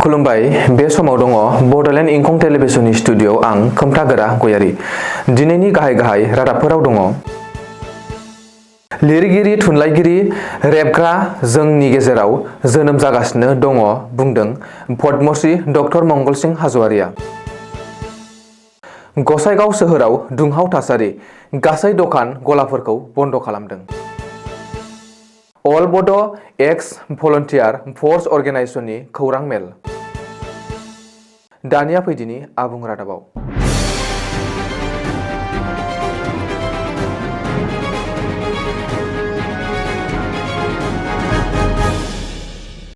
खुलुमबाय बे समाव दङ बडलेण्ड इंखं टेलिभिजननि स्टुडिअ'आव आं खोमथागोरा गयारी। दिनैनि गाहाय रादाबफोराव दङ लिरगिरि थुनलाइगिरि रेबग्रा जोंनि गेजेराव जोनोम जागासिनो दङ बुंदों पद्मश्री डक्टर मंगलसिं हाज'वारिया। गसाइगाव सोहोराव दुंहाव थासारि, गासै दखान गलाफोरखौ बन्द खालामदों। अल बड' एक्स भलन्टियार फर्स अर्गेनाइजेशननि खौरां मेल। दानिया फैदिनि आबुं रादाबाव।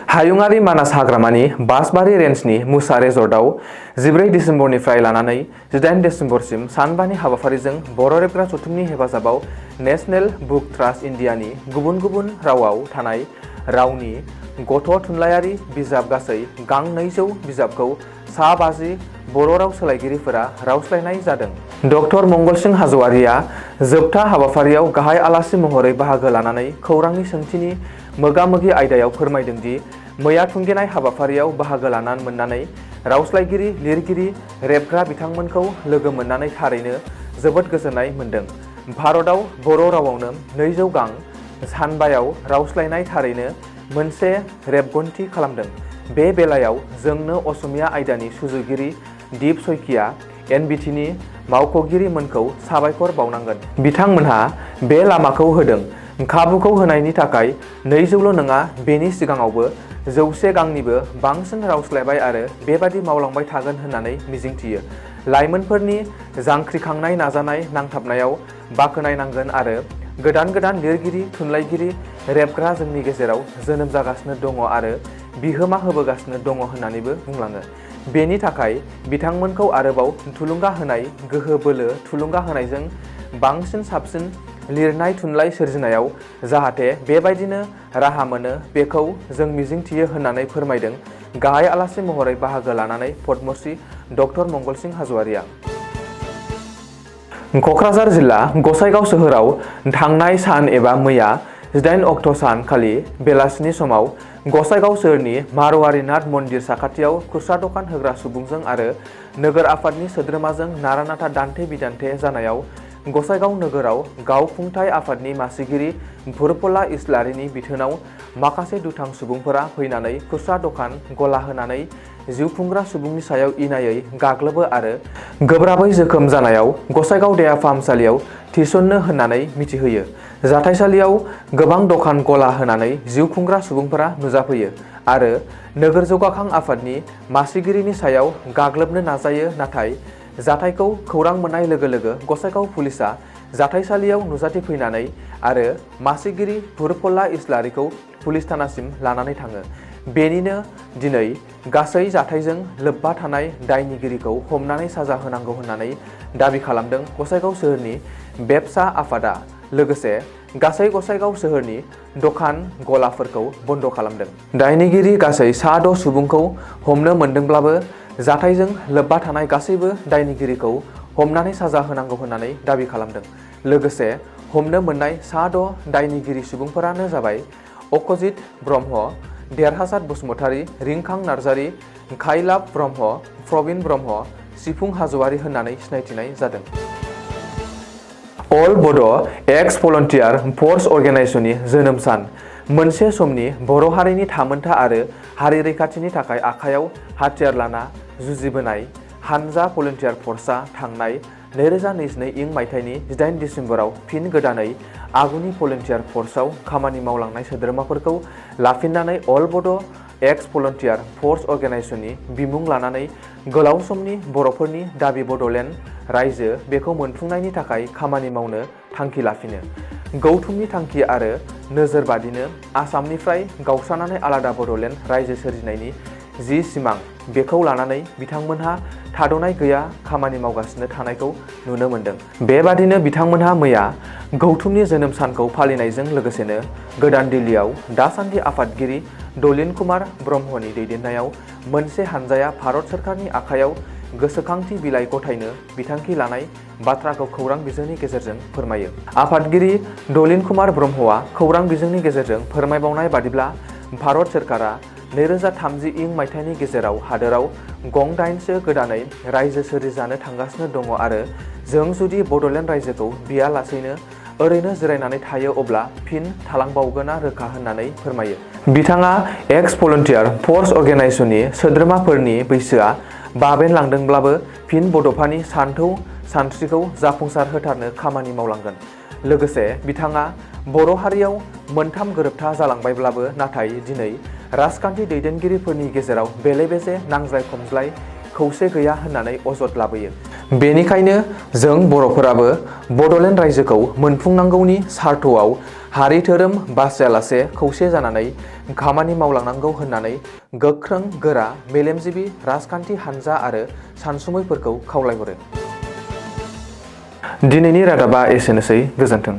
हायुङारि मानास हाग्रामानि बासबारि रेन्जनि मुसा रेजर्टआव 14 डिसेम्बरनिफ्राय लानानै 18 डिसेम्बरसिम सानबानि हाबाफारिजों बर' रेबग्रा जथुमनि हेफाजाबाव नेशनेल बुक ट्रास्ट इन्डियानि गुबुन गुबुन रावाव थानाय रावनि गथ' थुनलाइयारि बिजाब गासै गां 200 बिजाबखौ सा 50 बर' राव सोलायगिरिफोरा रावस्लायनाय जादों। डक्टर मंगलसिं हाज'वारिया जोबथा हाबाफारियाव गाहाय आलासि महरै बाहागो लानानै खौरांनि सोंथिनि मोगा-मोगि आयदायाव फोरमायदों दि मैया खुंगेनाय हाबाफारियाव बाहागो मोननानै रावस्लायगिरि लिरगिरि रेबग्रा बिथांमोनखौ लोगो मोननानै थारैनो जोबोद गोजोननाय मोन्दों। भारतआव बर' रावावनो 200 गां सानबायाव रावस्लायनाय थारैनो मोनसे रेबगन्थि खालामदों। बे बेलायाव जोंनो असमिया आयदानि सुजुगिरि दीप सयकिया एनबिटिनि मावख'गिरिमोनखौ साबायखर बावनांगोन। बिथांमोनहा बे लामाखौ होदों। खाबुखौ होनायनि थाखाय 200ल' नङा, बेनि सिगाङावबो 100 गांनिबो बांसिन रावस्लायबाय आरो बेबादि मावलांबाय थागोन होननानै मिजिंथियो। लाइमोनफोरनि जांख्रिखांनाय नाजानाय नांथाबनायाव बाखनायनांगोन आरो गोदान लिरगिरि थुनलाइगिरि रेबग्रा जोंनि गेजेराव जोनोम जागासिनो दङ आरो बिहोमा होबोगासिनो दङ होननानैबो बुंलाङो। बेनि थाखाय बिथांमोनखौ आरोबाव थुलुंगा होनाय, गोहो बोलो थुलुंगा होनायजों बांसिन साबसिन लिरनाय थुनलाइ सोरजिनायाव जाहाथे बेबायदिनो राहा मोनो बेखौ जों मिजिंथियो होननानै फोरमायदों गाहाय आलासि महरै बाहागो लानानै पद्मश्री डक्टर मंगलसिं हाज'वारिया। क'क्राझार जिल्ला गसाइगाव सोहोराव थांनाय सान एबा मैया 18 अक्ट' सान खालि बेलासिनि समाव गसाइगाव सोहोरनि मारवारि नाथ मन्दिर साखाथियाव खुस्रा दखान होग्रा सुबुंजों आरो नोगोर आफादनि सोद्रोमाजों नारा-नाथा दान्थे-बिदान्थे जानायाव गसाइगाव नोगोराव गावखुंथाय आफादनि मासिगिरि फुरफला इस्लारिनि बिथोनाव माखासे दुथां सुबुंफोरा फैनानै खुस्रा दखान गला होनानै जिउ खुंग्रा सुबुंनि सायाव इनायै गाग्लोबो आरो गोब्राबै जोखोम जानायाव गसाइगाव देहा फाहामसालियाव थिसननो होननानै मिथिहोयो। जाथाइसालियाव गोबां दखान गला होनानै जिउ खुंग्रा सुबुंफोरा नुजाफैयो आरो नोगोर जौगाखां आफादनि मासिगिरिनि सायाव गाग्लोबनो नाजायो, नाथाय जाथायखौ खौरां मोननाय लोगो लोगो गसाइगाव पुलिसआ जाथाइसालियाव नुजाथिफैनानै आरो मासिगिरि फुरफला इस्लारिखौ पुलिस थानासिम लानानै थाङो। बेनिनो दिनै गासै जाथायजों लोब्बा थानाय दायनिगिरिखौ हमनानै साजा होनांगौ होननानै दाबि खालामदों गसाइगाव सोहोरनि बेबसा आफादा। लोगोसे गासै गसाइगाव सोहोरनि दखान गलाफोरखौ बन्द खालामदों। दायनिगिरि गासै सा 6 सुबुंखौ हमनो मोनदोंब्लाबो जाथायजों लोब्बा थानाय गासैबो दायनिगिरिखौ हमनानै साजा होनांगौ होननानै दाबि खालामदों। लोगोसे हमनो मोननाय सा 6 दायनिगिरि सुबुंफोरानो जाबाय अकजित ब्रह्म, देरहासात बसुमतारी, रिंखां नार्जारी, खाइलाब ब्रह्म, प्रबिन ब्रह्म, सिफुं हाज'वारी होननानै सिनायथिनाय जादों। अल बड' एक्स भलन्टियार फर्स अर्गेनाइजेशननि जोनोम सान। मोनसे समनि बर' हारिनि थामोनथा आरो हारि रैखाथिनि थाखाय आखायाव हाथियार लाना जुजिबोनाय हानजा भलन्टियार फर्सआ थांनाय 2022 इं मायथाइनि 18 डिसेम्बराव फिन गोदानै आगुनि भलन्टियार फर्सआव खामानि मावलांनाय सोद्रोमाफोरखौ लाफिननानै अल बड' एक्स भलन्टियार फर्स अर्गेनाइजेशननि बिमुं लानानै गोलाव समनि बर'फोरनि दाबि बड'लेण्ड रायजो बेखौ मोनफुंनायनि थाखाय खामानि मावनो थांखि लाफिनो। गौथुमनि थांखि आरो नोजोर बादिनो आसामनिफ्राय गावस्रानानै आलादा बड'लेण्ड रायजो सोरजिनायनि जि सिमां बेखौ लानानै बिथांमोनहा थाद'नाय गैया खामानि मावगासिनो थानायखौ नुनो मोन्दों। बेबादिनो बिथांमोनहा मैया गौथुमनि जोनोम सानखौ फालिनायजों लोगोसेनो गोदान दिल्लीयाव दासान्दि आफादगिरि दलिन कुमार ब्रह्मनि दैदेननायाव मोनसे हानजाया भारत सोरखारनि आखायाव गोसोखांथि बिलाइ गथायनो बिथांखि लानाय बाथ्राखौ खौरां बिजोंनि गेजेरजों फोरमायो। आफादगिरि दलिन कुमार ब्रह्मआ खौरां बिजोंनि गेजेरजों फोरमायबावनाय बादिब्ला भारत सोरखारा 2030 इं मायथाइनि गेजेराव हादोराव गं 8सो गोदानै रायजो सोरजिजानो थांगासिनो दङ आरो जों जुदि बड'लेण्ड रायजोखौ बियालासेनो ओरैनो जिरायनानै थायो अब्ला फिन थालांबावगोना रोखा होननानै फोरमायो। बिथाङा एक्स भलन्टियार फर्स अर्गेनाइजेशननि सोद्रोमाफोरनि बैसोआ बाबेनलांदोंब्लाबो फिन बड'फानि सानथौ सानस्रिखौ जाफुंसार होथारनो खामानि मावलांगोन। लोगोसे बिथाङा बर' हारियाव मोनथाम गोरोबथा जालांबायब्लाबो नाथाय दिनै राजखान्थि दैदेनगिरिफोरनि गेजेराव बेले-बेजे नांज्लाय खमज्लाय खौसे गैया होननानै अजद लाबोयो। बेनिखायनो जों बर'फोराबो बड'लेण्ड रायजोखौ मोनफुंनांगौनि सार्थआव हारि धोरोम बासियालासे खौसे जानानै खामानि मावलांनांगौ होननानै गोख्रों गोरा मेलेमजिबि राजखान्थि हानजा आरो सानसुमैफोरखौ खावलायहरो। दिनैनि रादाबा एसेनोसै। गोजोन्थों।